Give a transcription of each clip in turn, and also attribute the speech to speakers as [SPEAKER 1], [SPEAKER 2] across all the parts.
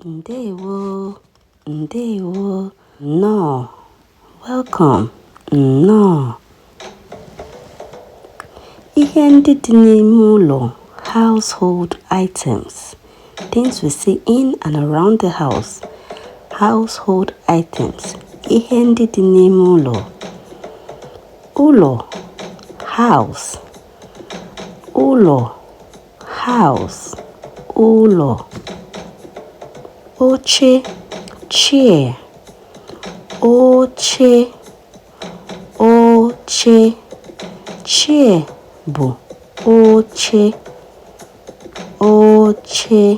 [SPEAKER 1] Ndewo, ndewo, nnọọ, welcome, nnọọ. Ihe ndị dị n'ime ụlọ, household items, things we see in and around the house. Household items, ihe ndị dị n'ime ụlọ. Ụlọ, house. Ụlọ, house, ụlọ. Oche, chair. Oche, oche. Chair bụ oche, oche.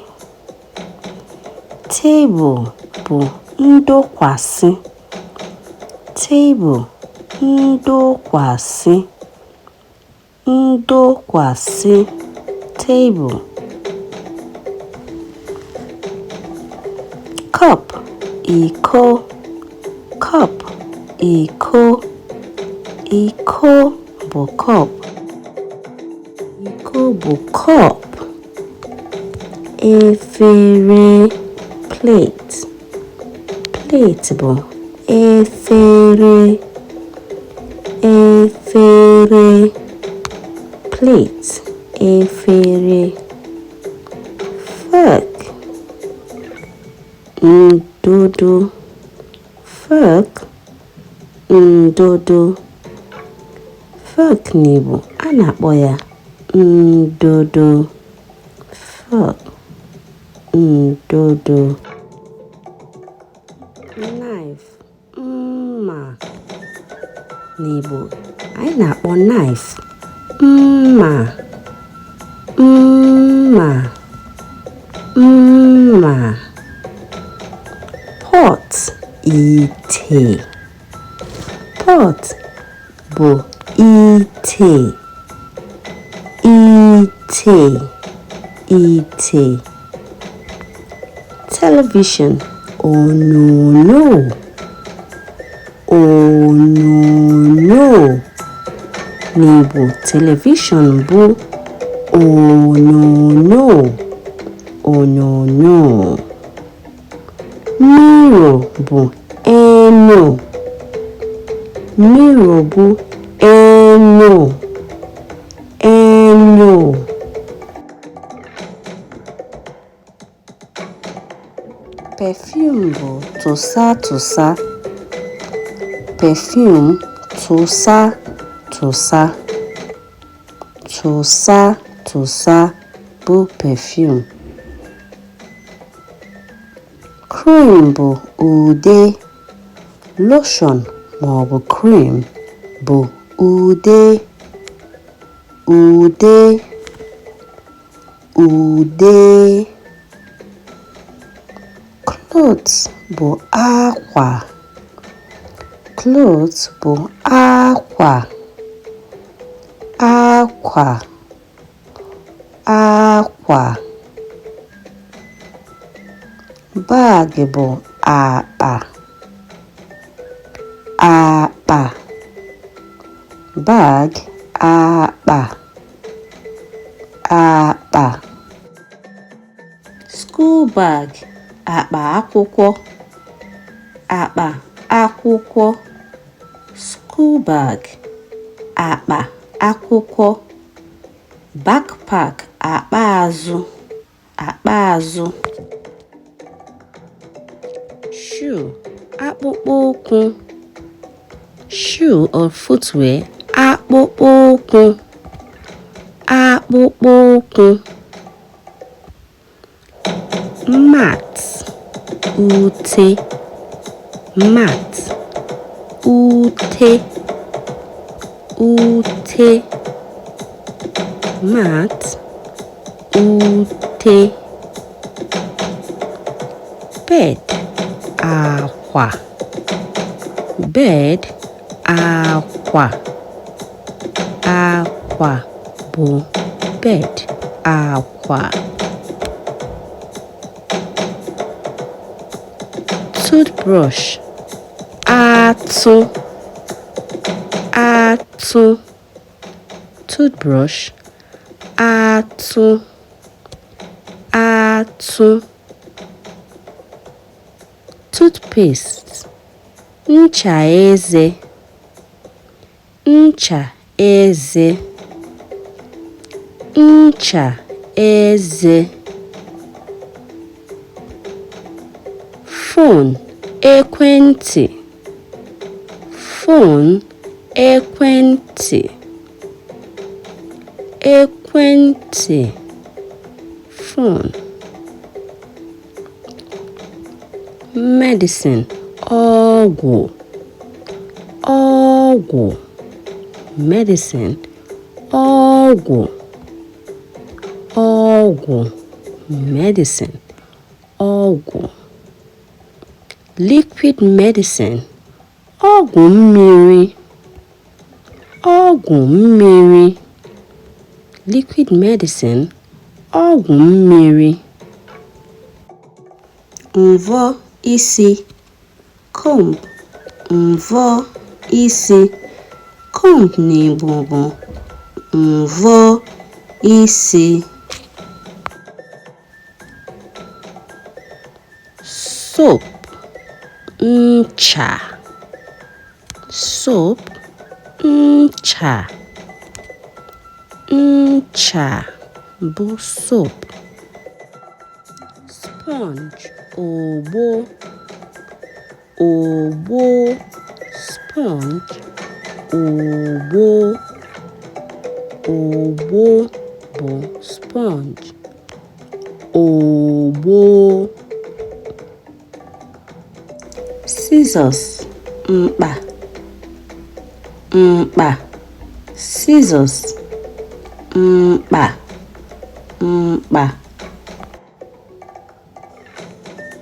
[SPEAKER 1] Table bụ ndokwasị. Table, ndokwasị, ndokwasị, table. Cup, iko. Cup, iko. Iko bụ cup. Iko bụ cup. Efere, plate. Plate bụ efere, efere. Plate, efere. Fork, ndụdụ. Fork, ndụdụ. Fork n'Igbo, a na-akpọ ya ndụdụ. Fork, ndụdụ. Knife, mma. N'Igbo, anyị na-akpọ knife mma, mma, mma. Pot, ite. Pot bụ ite, ite, ite. Television, onyonyo, onyonyo. N'Igbo, television bụ onyonyo, onyonyo. Mirror bụ enyo. Mirror bụ enyo, enyo. Perfume bụ tụsa tụsa. Perfume, tụsa tụsa. Tụsa tụsa bụ perfume. Cream bụ ude. Lotion ma ọ bụ cream bụ ude, ude, ude. Clothes bụ akwa. Clothes bụ akwa, akwa, akwa. Bag bụ akpa, akpa. Bag, akpa, akpa. School bag, akpa akwụkwọ, akpa akwụkwọ. School bag, akpa akwụkwọ. Backpack, akpa azụ, akpa azụ. Shoe, akpụkpọ ụkwụ. Shoe or footwear, akpụkpọ ụkwụ, akpụkpọ ụkwụ. Mat, ute. Mat, ute, ute. Mat, ute. Bed, akwa. Bed, akwa. Akwa bụ bed, akwa. Toothbrush, atụ, atụ. Toothbrush, atụ, atụ. Toothpaste, ncha eze, ncha eze, ncha eze. Phone, ekwentị, phone, ekwentị, ekwentị, phone. Medicine, ọgwụ, ọgwụ, medicine, ọgwụ, ọgwụ, medicine, ọgwụ. Liquid medicine, ọgwụ mmiri, ọgwụ mmiri, liquid medicine, ọgwụ mmiri. Mvọ isi, comb, mvọ isi, comb n'Igbo bụ mvọ isi. Soap, ncha, soap, ncha, ncha bụ soap. Sponge, ogbo, ogbo, sponge, ogbo, ogbo bụ sponge, ogbo. Scissors, mkpa, mkpa, scissors, mkpa, mkpa.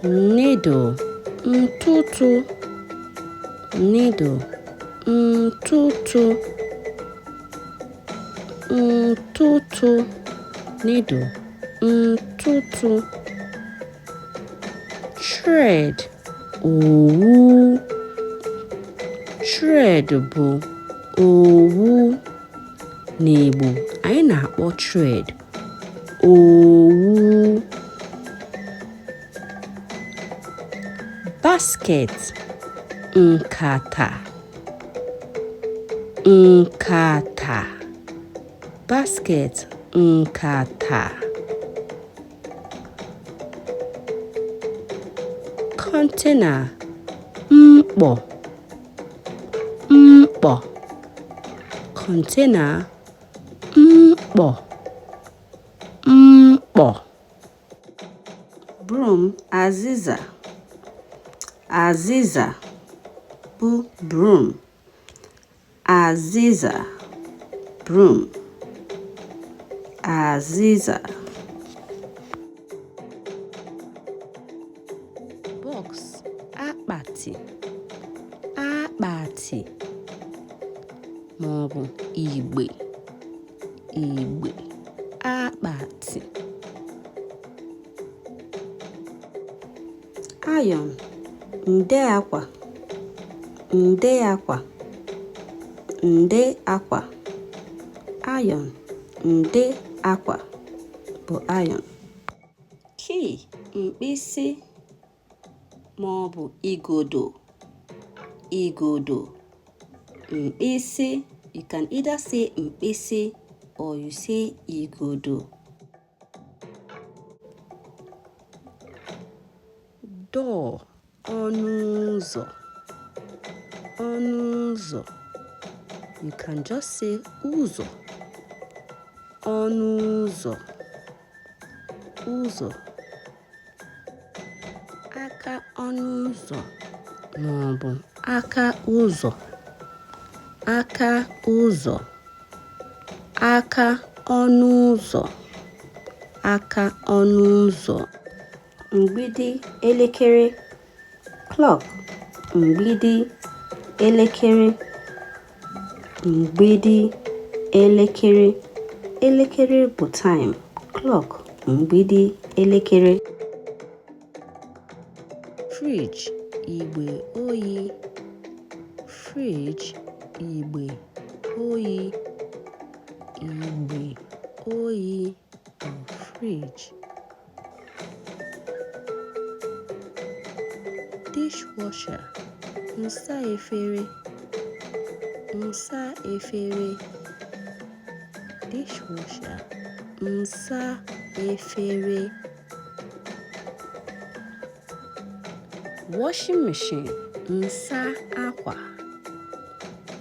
[SPEAKER 1] Needle, ntụtụ, needle, ntụtụ, ntụtụ, needle, ntụtụ. Thread, owu, thread bụ owu. N'Igbo, anyị na-akpọ thread owu. Basket, nkata, nkata, basket, nkata. Container, mkpọ, mkpọ, container, mkpọ, mkpọ. Broom, azịza, azịza bụ broom, azịza, broom, azịza. Box, akpati, akpati ma ọ bụ igbe, igbe, akpati. Iron, nde akwa, nde akwa, nde akwa, iron, nde akwa bụ iron. Key, mkpịsị ma ọ bụ igodo, igodo, mkpịsị. You can either say mkpịsị or you say igodo. Door, ọnụ ụzọ, ọnụ ụzọ. You can just say ụzọ, ọnụ ụzọ, ụzọ. Aka ọnụ ụzọ ma ọ bụ aka ụzọ, aka ụzọ, aka ọnụ ụzọ, aka ọnụ ụzọ. Mgbidi elekere, clock, mgbidi elekere, mgbidi elekere. Elekere bụ time, clock, mgbidi elekere. Fridge, igbe oyi, fridge, igbe oyi, igbe oyi bụ fridge. Dishwasher, nsa efere, nsa efere. Dishwasher, nsa efere. Washing machine, nsa akwa,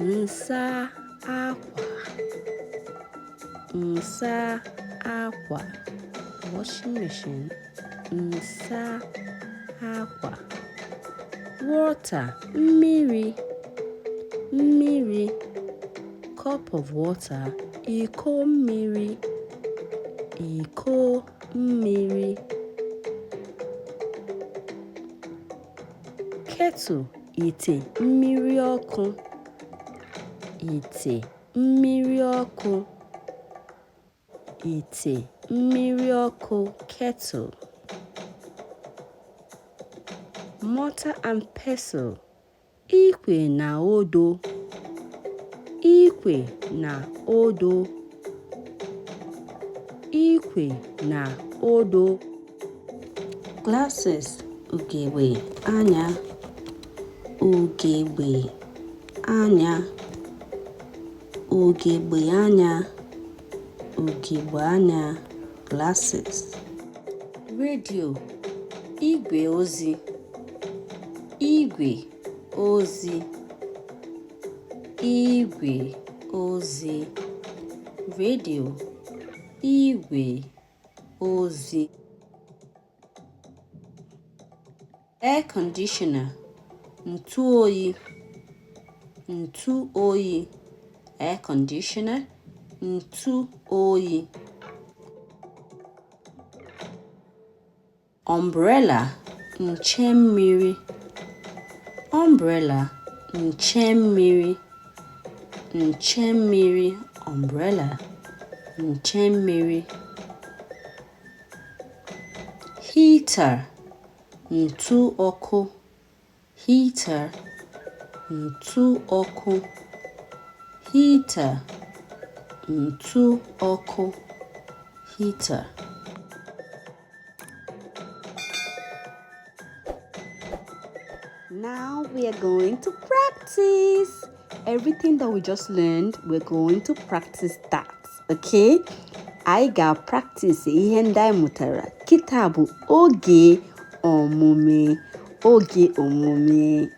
[SPEAKER 1] nsa akwa, nsa akwa. Washing machine, nsa akwa. Water, mmiri, mmiri. Cup of water, iko mmiri, iko mmiri. Kettle, ite mmiri ọkụ, ite mmiri ọkụ, ite mmiri ọkụ, kettle. Mortar and pestle, ikwe na odo, ikwe na odo, ikwe na odo. Glasses, ugegbe anya, ugegbe anya, ugegbe anya, ugegbe anya, glasses. Radio, igwe ozi, igwe ozi, igwe ozi. Radio, igwe ozi. Air conditioner, ntụ oyi, ntụ oyi. Air conditioner, ntụ oyi. Umbrella, nche mmiri, umbrella, nche mmiri, nche mmiri, umbrella, nche mmiri. Heater, ntụ ọkụ, heater, ntụ ọkụ, heater, ntụ ọkụ, heater. Now we are going to practice everything that we just learned. We're going to practice that, okay? Anyị ga-practice ihe ndị anyị mụtara. Kịta bụ oge omume, oge omume.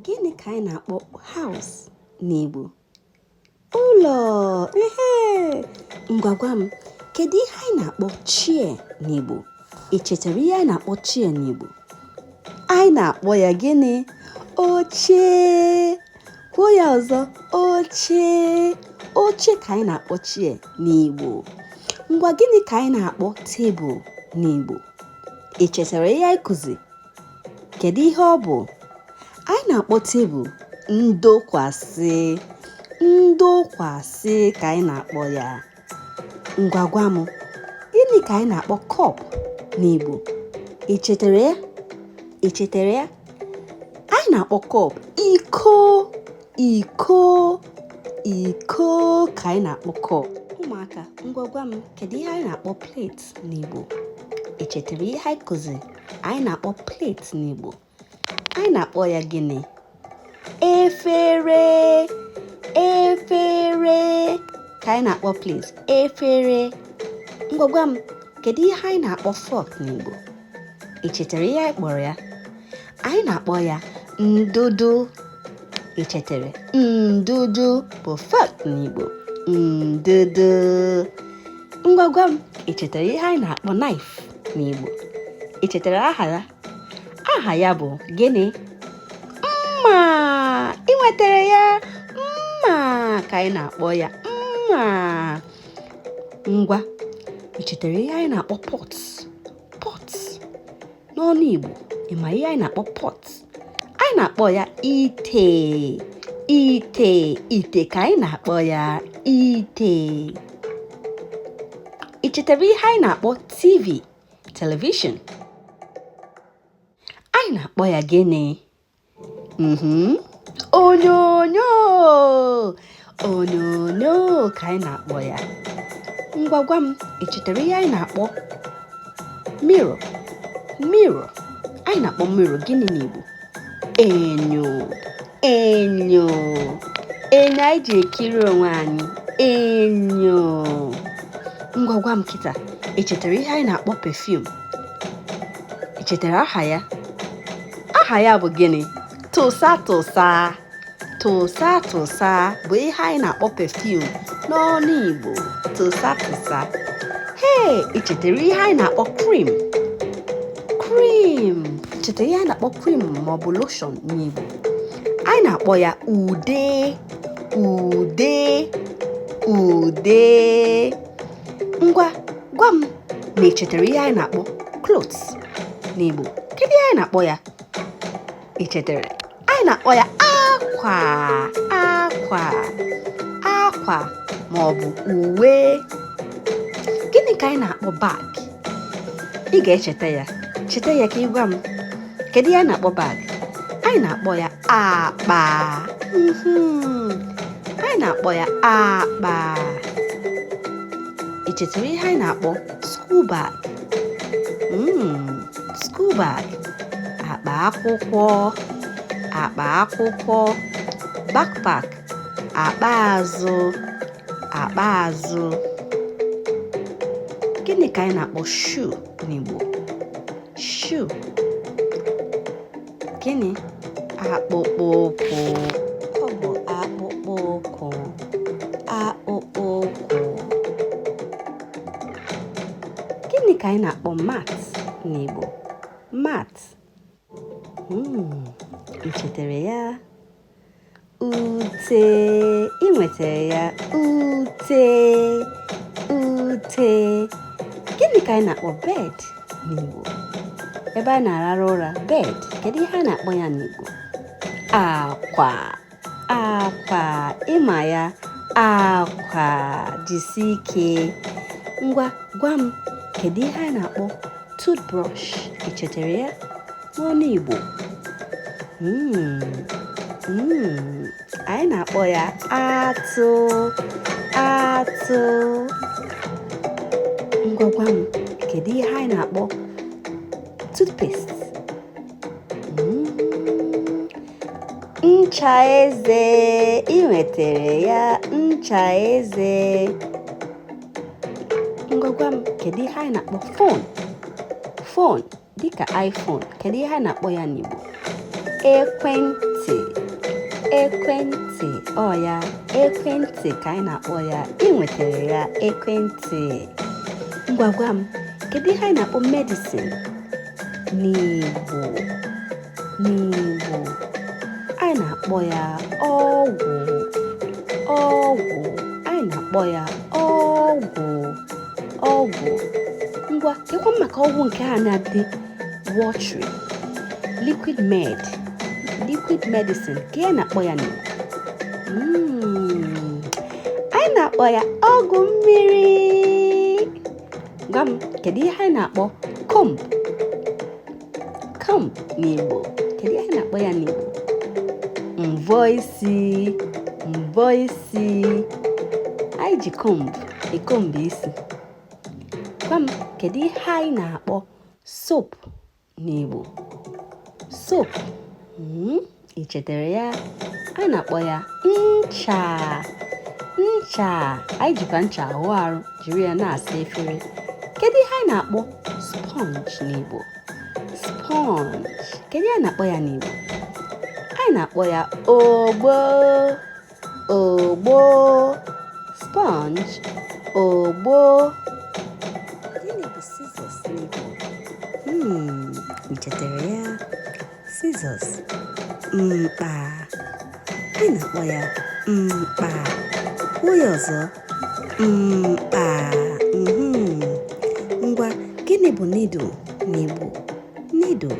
[SPEAKER 1] Gịnị ka anyị na-akpọ house n'Igbo? Ụlọ. Ehe. Ngwa, gwa m, kedu ihe anyị na-akpọ chair n'Igbo? Ị chetara ihe anyị na-akpọ chair n'Igbo? Anyị na-akpọ ya gịnị? Oche. Kwuo ya ọzọ. Oche. Oche ka anyị na-akpọ chair n'Igbo. Ngwa, gịnị ka anyị na-akpọ table n'Igbo? Ị chetara ihe anyị kụzi? Kedu ihe ọ bụ? Anyị na-akpọ table ndokwasị. Ndokwasị ka anyị na-akpọ ya. Ngwa, gwa m, gịnị ka anyị na-akpọ cup n'Igbo? Ị chetara ya? Ị chetara ya? Anyị na-akpọ cup iko. Iko, iko ka anyị na-akpọ cup. Ụmụaka, ngwa, gwa m, kedu ihe anyị na-akpọ plate n'Igbo? Ị chetara ihe anyị kụzi anyị na-akpọ plate n'Igbo? Anyị na-akpọ ya gịnị? Efere. Efere ka anyị na-akpọ plate, efere. Ngwa, gwa m, kedu ihe anyị na-akpọ fork n'Igbo? Ị chetara ihe anyị kpọrọ ya? Anyị na-akpọ ya ndụdụ. Ị chetara? Ndụdụ bụ fork n'Igbo, ndụdụ. Ngwa, gwa m, ị chetara ihe anyị na-akpọ knife n'Igbo? Ị chetara aha ya? Aha ya bụ gịnị? Mma. Ị nwetara ya? Mma ka anyị na-akpọ ya, mma. Ngwa, ị chetara ihe anyị na-akpọ pot? Pot n'ọnụ Igbo, ị ma ihe anyị na-akpọ pot? Anyị na-akpọ ya ite. Ite, ite ka anyị na-akpọ ya, ite. Ị chetara ihe anyị na-akpọ TV, television? Anyị na-akpọ ya gịnị? Onyonyo. Onyonyo ka anyị na-akpọ ya. Ngwa, gwa m, ị chetara ihe anyị na-akpọ mirror? Mirror. Anyị na-akpọ mirror gịnị n'Igbo? Enyo. Enyo. Enyo anyị ji ekiri onwe anyị. Enyo. Ngwa gwa m kịta, ị chetara ihe anyị na-akpọ perfume? Ị chetara aha ya? Aha ya bụ gịnị? Tụsa tụsa. Tụsa tụsa bụ ihe anyị na-akpọ perfume n'ọnụ Igbo. Tụsa tụsa. Hee, ị chetara ihe anyị na-akpọ cream? Cream. Chetara ihe anyị na-akpọ cream maọbụ lotion n'Igbo? Anyị na-akpọ ya ude. Ude. Ude. Ngwa, gwa m ma ị chetara ihe anyị na-akpọ clothes n'Igbo. Kedu ihe anyị na-akpọ ya? Ị chetara? Anyị na-akpọ ya akwa. Akwa. Akwa maọbụ uwe. Gịnị ka anyị na-akpọ bag? Ị ga-echeta ya. Cheta ya ka ị gwa m. Kedu ihe a na-akpọ bag? Anyị na-akpọ ya akpa. Anyị na-akpọ ya akpa. Ị chetara ihe anyị na-akpọ school bag? School bag. Akpa akwụkwọ. Akpa akwụkwọ. Backpack. Akpa azụ. Akpa azụ. Gịnị ka anyị na-akpọ shoe n'Igbo? Shoe. Gịnị? Akpụkpọ ụkwụ. Ọ bụ akpụkpọ ụkwụ. Akpụkpọ ụkwụ. Gịnị ka anyị na-akpọ mat n'Igbo? Mat. Ị chetara ya? Ute. Ị nwetara ya? Ute. Ute. Gịnị ka anyị na-akpọ bed n'Igbo? Ebe a na-arara ụra, bed. Kedu ihe a na-akpọ ya n'Igbo? Akwa. Akwa. Ịma ya? Akwa. Jisie ike. Ngwa, gwa m, kedu ihe a na-akpọ toothbrush? Ị chetara ya n'ọnụ Igbo? Anyị na-akpọ ya atụ. Atụ. Ngwa, gwa m, kedu ihe anyị na-akpọ toothpaste? Ncha eze. Ị nwetara ya? Ncha eze. Ngwa, gwa m, kedu ihe anyị na-akpọ phone? Phone dịka iPhone, kedu ihe anyị na-akpọ ya n'Igbo? Ekwentị. Ekwentị. Ọ ya, ekwentị ka anyị na-akpọ ya. Ị nwetara ya? Ekwentị. Ngwa, gwa m, kedu ihe anyị na-akpọ medicine n'Igbo? N'Igbo anyị na-akpọ ya ọgwụ. Ọgwụ. Anyị na-akpọ ya ọgwụ. Ọgwụ. Ngwa, kekwa maka ọgwụ nke a na-adị watery, liquid med, liquid medicine, ka ya na-akpọ ya n'Igbo? Anyị na-akpọ ya ọgwụ mmiri. Gwa m, kedu ihe anyị na-akpọ comb? Comb n'Igbo, kedu ihe anyị na-akpọ ya n'Igbo? Mvọ isi. Mvọ isi. Anyị ji comb ekombe isi. Gwa m, kedu ihe anyị na-akpọ soap n'Igbo? Soap. Ị chetara ya? Anyị na-akpọ ya ncha. Ncha. Anyị jikwa ncha ahụ arụ, jiri ya na-asa efere. Kedu ihe anyị na-akpọ sponge n'Igbo? Sponge, kedu ihe anyị na-akpọ ya n'Igbo? Anyị na-akpọ ya ogbo. Ogbo. Sponge, ogbo. Gịnị bụ scissors n'Igbo? Ị chetara ya? Scissors, mkpa. Anyị na-akpọ ya mkpa. Kwuo ya ọzọ. Mkpa. Ngwa, gịnị bụ needle n'Igbo? Needle,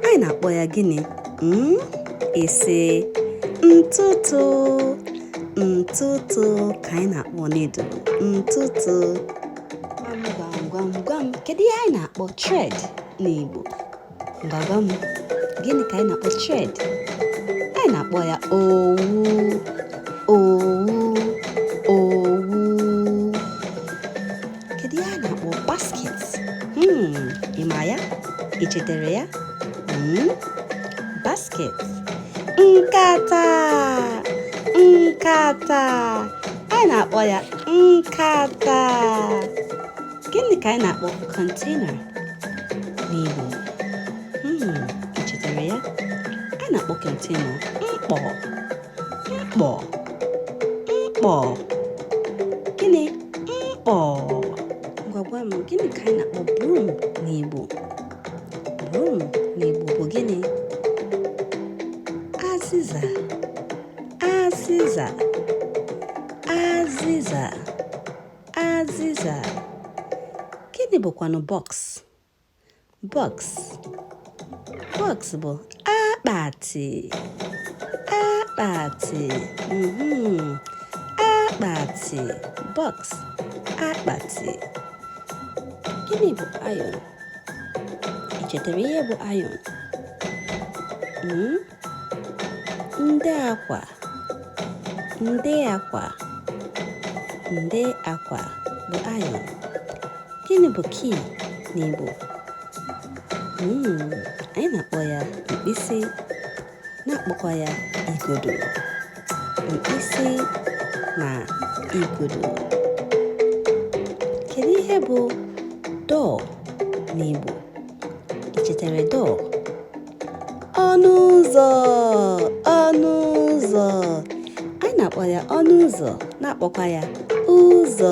[SPEAKER 1] anyị na-akpọ ya gịnị? Ese ntụtụ. Ntụtụ ka anyị na-akpọ needle. Ntụtụ. Gwam gwam gwam gwam, kedu ihe anyị na-akpọ thread n'Igbo? Ngwa, gwa m, gịnị ka anyị na-akpọ thread? Anyị na-akpọ ya owu. Owu. Owu. Kedu ihe anyị na-akpọ basket? Ị ma ya? Ị chetara ya? Basket. Nkata. Nkata. Anyị na-akpọ ya nkata. Gịnị ka anyị na-akpọ container n'Igbo? Ị chetara ya? Anyị na-akpọ container mkpọ. Mkpọ. Mkpọ. Gịnị? Mkpọ. Ngwa gwa m, gịnị ka anyị na-akpọ broom n'Igbo? Broom n'Igbo bụ gịnị? Azịza. Azịza. Azịza. Azịza. Gịnị bụkwanụ box? Box. Box bụ akpati. Akpati. Akpati. Box. Akpati. Gịnị bụ iron? Ị chetara ihe bụ iron? Nde akwa. Nde akwa. Nde akwa bụ iron. Gịnị bụ key n'Igbo? Anyị na-akpọ ya mkpịsị, na-akpọkwa ya igodo. Mkpịsị na igodo. Kedu ihe bụ door n'Igbo? Ị chetara door? Ọnụ ụzọ. Ọnụ ụzọ. Anyị na-akpọ ya ọnụ ụzọ, na-akpọkwa ya ụzọ.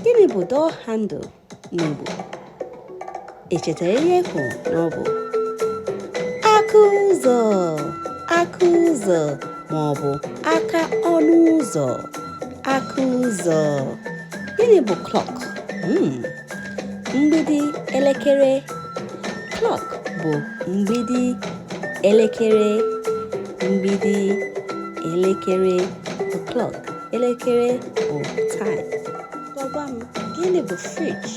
[SPEAKER 1] Gịnị bụ door handle n'Igbo? Ị chetara ihe ekwu na ọ bụ aka ụzọ. Aka ụzọ ma ọ bụ aka ọnụ ụzọ. Aka ụzọ. Gịnị bụ clock? Mgbidi elekere. Clock bụ mgbidi elekere. Mgbidi elekere bụ clock. Elekere bụ time. Gwa m, gịnị bụ fridge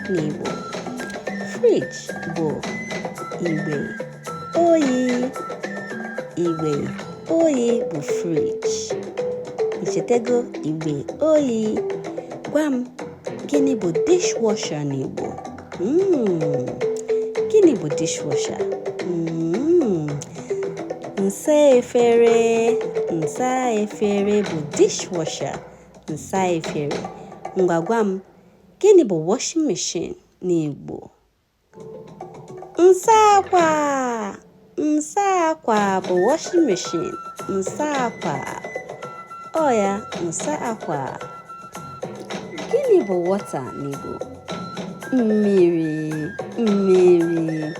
[SPEAKER 1] n'Igbo? Fridge bụ igbe oyi. Igbe oyi bụ fridge. I chetego igbe oyi? Gwa m, gịnị bụ dishwasher n'Igbo? Gịnị bụ dishwasher? Nsa efere. Nsa efere bụ dishwasher. Nsa efere. Ngwa gwa m, gịnị bụ washing machine n'Igbo? Nsa akwa. Nsa akwa bụ washing machine. Nsa akwa. Ọ ya, nsa akwa. Gịnị bụ water n'Igbo? Mmiri. Mmiri.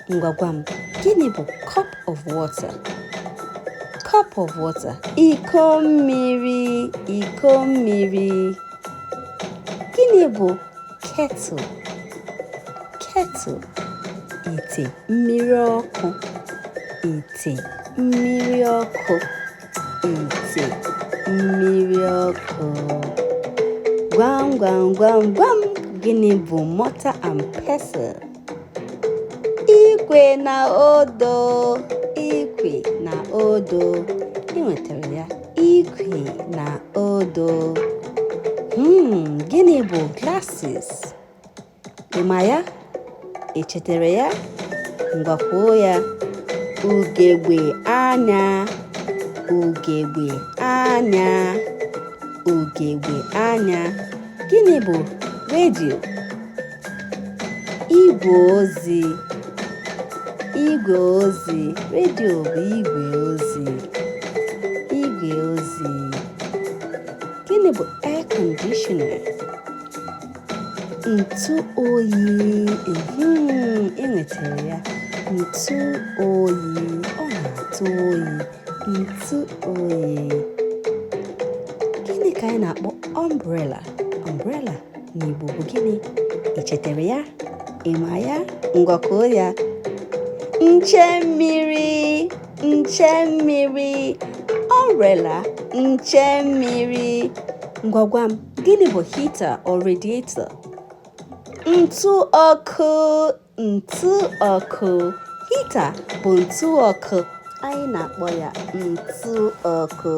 [SPEAKER 1] Ngwa gwa m, gịnị bụ cup of water? Cup of water. Iko mmiri. Iko mmiri. Gịnị bụ kettle? Kettle. Ite mmiri ọkụ. Ite mmiri ọkụ. Ite mmiri ọkụ. Gwam gwam gwam gwam, gịnị bụ mortar and pestle? Ikwe na odo. Ikwe na odo. Ị nwetara ya? Ikwe na odo. Gịnị bụ glasses? Ị ma ya? Ị chetara ya? Ngwa kwuo ya. Ugegbe anya. Ugegbe anya. Ugegbe anya. Gịnị bụ radio? Igwe ozi. Igwe ozi. Radio bụ igwe ozi. Igwe ozi. Gịnị bụ air conditioner? Ntụ oyi. Ị nwetara ya. Ntụ oyi. Ọ na-atụ oyi. Ntụ oyi. Gịnị ka anyị na-akpọ umbrella? Umbrella n'Igbo bụ gịnị? Ị chetara ya? Ị ma ya? Ngwa kwuo ya. Nche mmiri. Nche mmiri. Umbrella, nche mmiri. Ngwa gwa m, gịnị bụ heater or radiator? Ntụ ọkụ. Ntụ ọkụ. Heater bụ ntụ ọkụ. Anyị na-akpọ ya ntụ ọkụ.